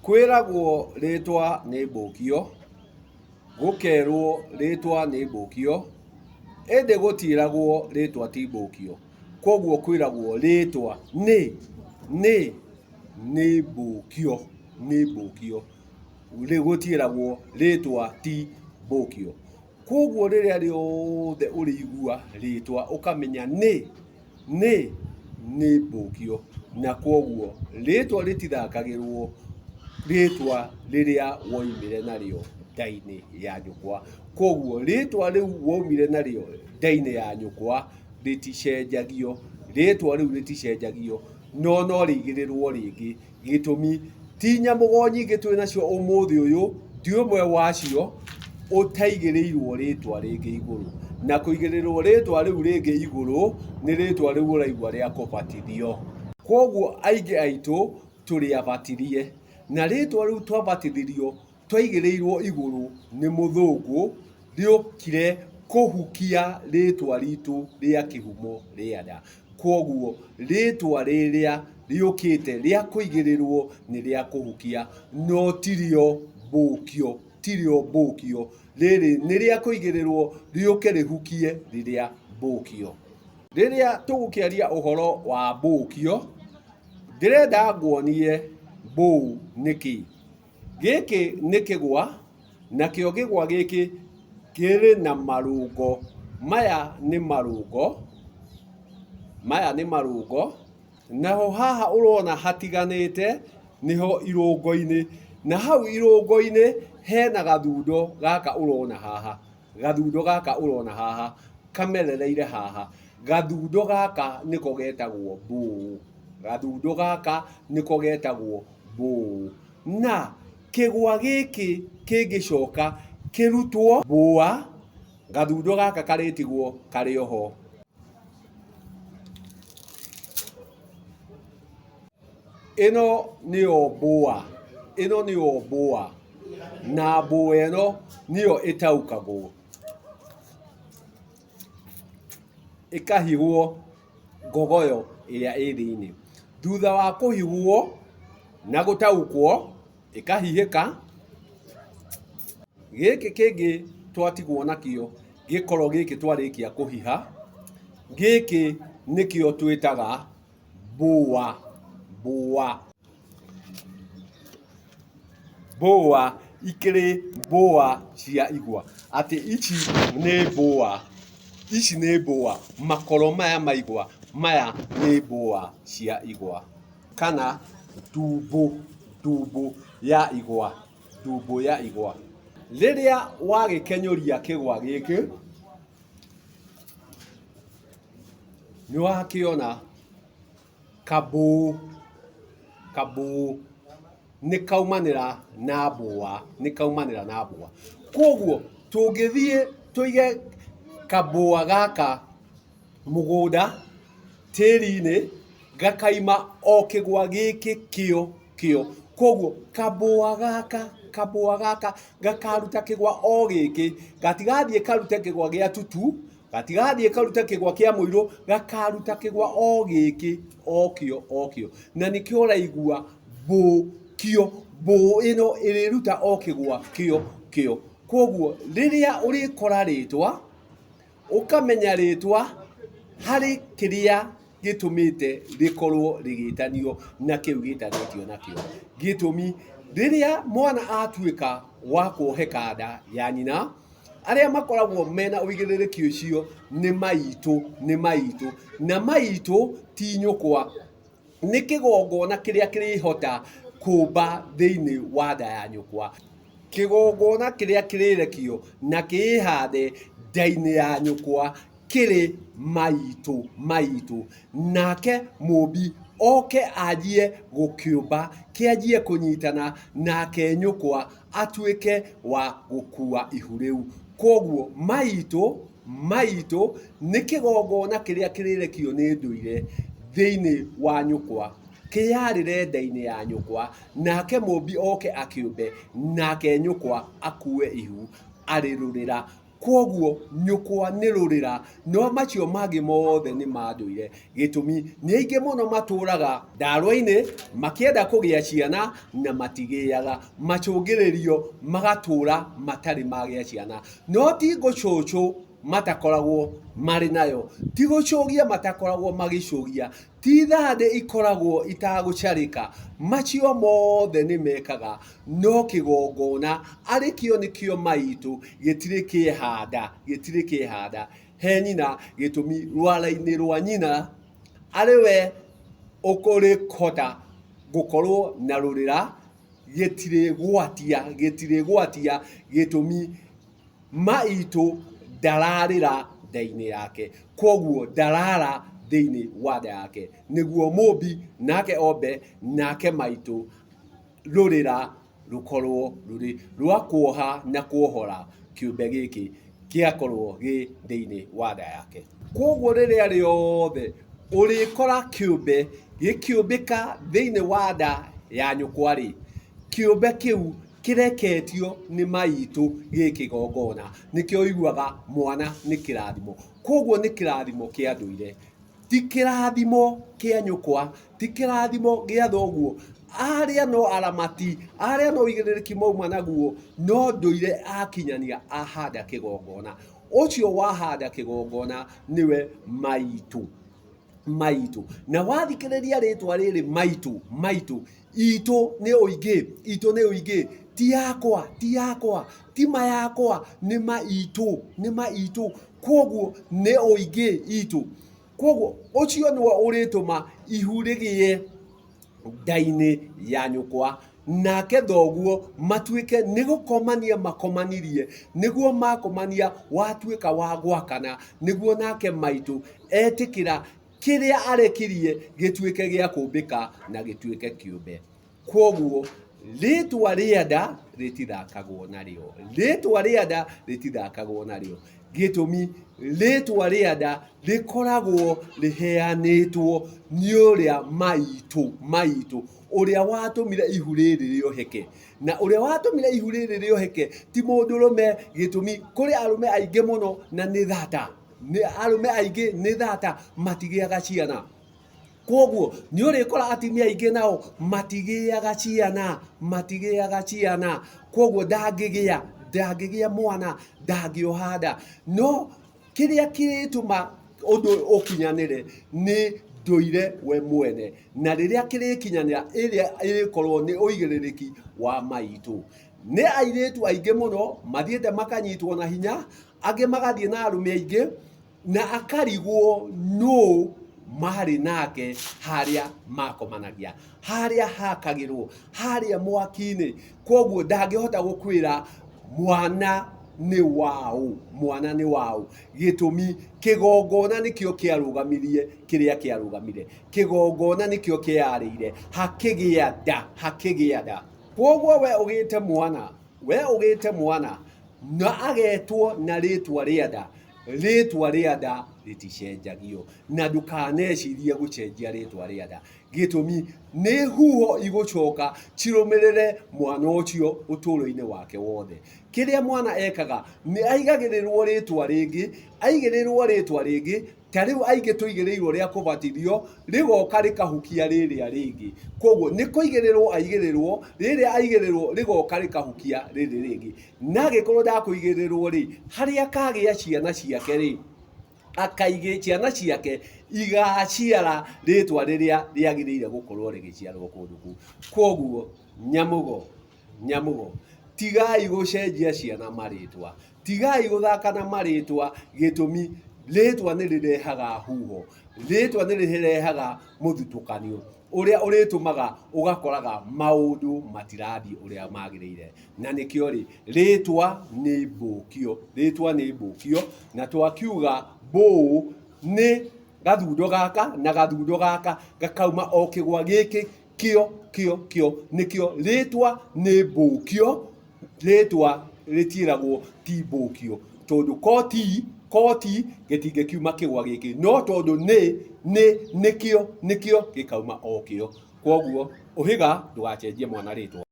Kwĩragwo rĩtwa nĩ mbũkio, gũkerwo rĩtwa nĩ mbũkio, ĩndĩ gũtiĩragwo rĩtwa ti mbũkio. Kwoguo kwĩragwo rĩtwa nĩ nĩ nĩ mbũkio, nĩ mbũkio. Gũtiĩragwo rĩtwa ti mbũkio. Kwoguo rĩrĩa rĩothe ũrĩigua rĩtwa ũkamenya nĩ nĩ nĩ mbũkio. Na kwoguo rĩtwa rĩtithakagĩrwo rĩtwa rĩrĩa woimire narĩo nda-inĩ ya nyũkwa. Kwoguo rĩtwa rĩu woimire narĩo nda-inĩ ya nyũkwa rĩticenjagio, rĩtwa rĩu rĩticenjagio no no rĩigĩrĩrwo rĩngĩ. Gĩtũmi ti nyamũgo nyingĩ twĩ nacio ũmũthĩ ũyũ, ti ũmwe wacio ũtaigĩrĩirwo rĩtwa rĩngĩ igũrũ. Na kũigĩrĩrwo rĩtwa rĩu rĩngĩ igũrũ nĩ rĩtwa rĩu ũraigua rĩa kũbatithio. Kwoguo aingĩ aitũ tũrĩ abatithie, na rĩtwa rĩu twabatithirio twaigĩrĩirwo igũrũ nĩ mũthũngũ rĩokire kũhukia rĩtwa ritũ rĩa kĩhumo rĩa nda. Kwoguo rĩtwa rĩrĩa rĩũkĩte rĩa kũigĩrĩrwo nĩ rĩa kũhukia no tirĩo mbũkio, tirĩo mbũkio. Rĩrĩ nĩ rĩa kũigĩrĩrwo rĩũke rĩhukie rĩrĩa mbũkio. Rĩrĩa tũgũkĩaria ũhoro wa mbũkio, ndĩrenda nguonie mbũũ nĩ kĩĩ. Gĩkĩ nĩ kĩgwa, nakĩo kĩgwa gĩkĩ kĩrĩ na marũngo. Maya nĩ marũngo, maya nĩ marũngo, naho haha ũrona hatiganĩte nĩho irũngo-inĩ, na hau irũngo-inĩ hena gathundo gaka ũrona haha, gathundo gaka ũrona haha kamerereire haha. Gathundo gaka nĩko getagwo mbũũ, gathundo gaka nĩko getagwo mbũũ. Na kĩgwa gĩkĩ kĩngĩcoka kĩrutwo mbũa, gathundo gaka karĩtigwo karĩ oho. Ĩno nĩyo mbũa, ĩno nĩyo mbũa, na mbũa ĩno nĩyo ĩtaũkagwo, ĩkahihwo ngogoyo ĩrĩa ĩ thĩiniĩ. Thutha wa kũhihwo na gũtaũkwo, ĩkahihĩka, gĩkĩ kĩngĩ twatigwo nakĩo gĩkoro gĩkĩ twarĩkia kũhiha, gĩkĩ nĩkĩo twĩtaga mbũa, mbũa. Mbũa ikĩrĩ mbũa cia igwa, atĩ ici nĩ mbũa, ici nĩ mbũa, makoro maya ma igwa, maya nĩ mbũa cia igwa, kana ndumbũ, ndumbũ ya igwa, ndumbũ ya igwa. Rĩrĩa wagĩkenyũria kĩgwa gĩkĩ, nĩ wakĩona kabũũ, kabũũ nĩ kaumanĩra na mbũa, nĩ kaumanĩra na mbũa. Kwoguo tũngĩthiĩ tũige kabũa gaka mũgũnda, tĩri-inĩ, gakaima o kĩgwa gĩkĩ kĩo kĩo. Kwoguo kabũa gaka, kabũa gaka gakaruta kĩgwa o gĩkĩ, gatigathiĩ karute kĩgwa gĩa tutu, Gatigathiĩ karute kĩgwa kĩa mũirũ, gakaruta kĩgwa o gĩkĩ, o kĩo, o kĩo. Na nĩkĩo ũraigua mbũ kio, mbũ ĩno ĩrĩruta o kĩgwa kĩo kĩo. Kwoguo rĩrĩa ũrĩkora rĩtwa, ũkamenya rĩtwa harĩ kĩrĩa gĩtũmĩte rĩkorwo rĩgĩtanio na kĩu gĩtanĩtio nakĩo. Gĩtũmi, rĩrĩa mwana atuĩka wa kuoheka nda ya nyina, arĩa makoragwo mena ũigĩrĩrĩki ũcio nĩ maitũ, nĩ maitũ, na maitũ ti nyũkwa, nĩ kĩgongona kĩrĩa kĩrĩhota kũmba thĩinĩ wa nda ya nyũkwa. Kĩgongona kĩrĩa kĩrĩrekio na kĩĩhande nda-inĩ ya nyũkwa kĩrĩ maitũ, maitũ. Nake mũmbi oke anjie gũkĩũmba, kĩanjie kũnyitana nake nyũkwa atuĩke wa gũkua ihu rĩu. Kwoguo maitũ, maitũ nĩ kĩgongona kĩrĩa kĩrĩrekio nĩ ndũire thĩinĩ wa nyũkwa, kĩyarĩre nda-inĩ ya nyũkwa, nake mũmbi oke akĩũmbe, nake nyũkwa akue ihu arĩrũrĩra. Kwoguo nyũkwa nĩ rũrĩra no macio mangĩ mothe nĩ ma ndũire. Gĩtũmi nĩ aingĩ mũno matũraga ndarwa-inĩ makĩenda kũgĩa ciana na matigĩaga, macũngĩrĩrio magatũra matarĩ magĩa ciana. No ti ngũcũcũ matakoragwo marĩ nayo, ti gũcũgia matakoragwo magĩcũgia, ti thandĩ ikoragwo itagũcarĩka, macio mothe nĩ mekaga, no kĩgongona arĩ kĩo nĩkĩo maitũ gĩtirĩ kĩehanda, gĩtirĩ kĩehanda he nyina, gĩtũmi rwara-inĩ rwa nyina arĩ we ũkũrĩhota gũkorwo na rũrĩra, gĩtirĩgwatia, gĩtirĩgwatia, gĩtũmi maitũ ndararĩra nda-inĩ yake, kwoguo ndarara thĩinĩ wa nda yake, nĩguo mũmbi nake ombe nake maitũ rũrĩra rũkorwo rũrĩ rwa kuoha na kuohora kĩũmbe gĩkĩ gĩakorwo gĩ thĩinĩ wa nda yake. Kwoguo rĩrĩa rĩothe ũrĩkora kĩũmbe gĩkĩũmbĩka thĩinĩ wa nda ya nyũkwa-rĩ, kĩũmbe kĩu kĩreketio nĩ maitũ gĩ kĩgongona. Nĩkĩo ũiguaga mwana nĩ kĩrathimo. Kwoguo nĩ kĩrathimo kĩa ndũire, ti kĩrathimo kĩa nyũkwa, ti kĩrathimo gĩa thoguo. Arĩa no aramati, arĩa no ũigĩrĩrĩki mauma naguo, no ndũire akinyania ahanda kĩgongona. Ũcio wahanda kĩgongona nĩwe maitũ. Maitũ. Na wathikĩrĩria rĩtwa rĩrĩ maitũ, maitũ, itũ nĩ ũingĩ, itũ nĩ ũingĩ, ti yakwa, ti yakwa, ti ma yakwa, nĩ ma itũ, nĩ ma itũ. Kwoguo nĩ ũingĩ itũ. Kwoguo ũcio nĩwe ũrĩtũma ihu rĩgĩe nda-inĩ ya nyũkwa, nake thoguo matuĩke nĩ gũkomania makomanirie, nĩguo makomania watuĩka wa gwakana, nĩguo nake maitũ etĩkĩra kĩrĩa arekirie gĩtuĩke gĩa kũmbĩka na gĩtuĩke kĩũmbe. Kwoguo rĩtwa rĩa nda rĩtithakagwo narĩo, rĩtwa rĩa nda rĩtithakagwo narĩo. Gĩtũmi rĩtwa rĩa nda rĩkoragwo rĩheanĩtwo nĩ ũrĩa maitũ, maitũ ũrĩa watũmire ihu rĩrĩ rĩoheke. Na ũrĩa watũmire ihu rĩrĩ rĩoheke ti mũndũrũme, gĩtũmi kũrĩ arũme aingĩ mũno na nĩ thata, nĩ arũme aingĩ nĩ thata matigĩaga ciana. Kwoguo nĩ ũrĩkora atumia aingĩ nao matigĩaga ciana, matigĩaga ciana. Kwoguo ndangĩgĩa, ndangĩgĩa mwana, ndangĩoha nda. No kĩrĩa kĩrĩtũma ũndũ ũyũ ũkinyanĩre nĩ ndũire we mwene, na rĩrĩa kĩrĩkinyanĩra ĩrĩa ĩrĩkorwo nĩ ũigĩrĩrĩki wa maitũ. Nĩ airĩtu aingĩ mũno mathiĩte makanyitwo na hinya, angĩ magathiĩ na arũme aingĩ, na akarigwo nũ marĩ nake harĩa makomanagia, harĩa hakagĩrwo, harĩa mwaki-inĩ. Kwoguo ndangĩhota gũkwĩra mwana nĩ waũ, mwana nĩ waũ. Gĩtũmi kĩgongona nĩkĩo kĩarũgamirie kĩrĩa kĩarũgamire, kĩgongona nĩkĩo kĩarĩire, hakĩgĩa nda, hakĩgĩa nda. Kwoguo we ũgĩte mwana, we ũgĩte mwana na agetwo na rĩtwa rĩa nda, rĩtwa rĩa nda rĩticenjagio, na ndũkanecirie gũcenjia rĩtwa rĩa nda. Gĩtũmi nĩ huho igũcoka cirũmĩrĩre mwana ũcio ũtũũro-inĩ wake wothe. Kĩrĩa mwana ekaga nĩ aigagĩrĩrwo rĩtwa rĩngĩ, aigĩrĩrwo rĩtwa rĩngĩ, ta rĩu aingĩ tũigĩrĩirwo rĩa kũbatithio, rĩgoka rĩkahukia rĩrĩa rĩngĩ. Kwoguo nĩ kũigĩrĩrwo aigĩrĩrwo, rĩrĩa aigĩrĩrwo rĩgoka rĩkahukia rĩrĩ rĩngĩ. Na angĩkorwo ndakũigĩrĩrwo rĩ, harĩa akagĩa ciana ciake rĩ, akaigĩ ciana ciake igaciara rĩtwa rĩrĩa rĩagĩrĩire gũkorwo rĩgĩciarwo kũndũ kũu. Kwoguo nyamũgo, nyamũgo, tigai gũcenjia ciana marĩtwa, tigai gũthaka na marĩtwa, gĩtũmi rĩtwa nĩ rĩrehaga huho, rĩtwa nĩ rĩrehaga mũthutũkanio ũrĩa ũrĩtũmaga ũgakoraga maũndũ matirathiĩ ũrĩa magĩrĩire. Na nĩkĩo rĩ, rĩtwa nĩ mbũkio, rĩtwa nĩ mbũkio, na twakiuga mbũũ nĩ gathundo gaka na gathundo gaka gakauma o kĩgwa gĩkĩ kĩo kĩo kĩo, nĩkĩo rĩtwa nĩ mbũkio, rĩtwa rĩtiĩragwo ti mbũkio, tondũ ko ti, ko ti gĩtingĩkiuma kĩgwa gĩkĩ, no tondũ nĩ nĩ nĩkĩo nĩkĩo gĩkauma o kĩo. Kwoguo ũhĩga ndũgacenjie mwana rĩtwa.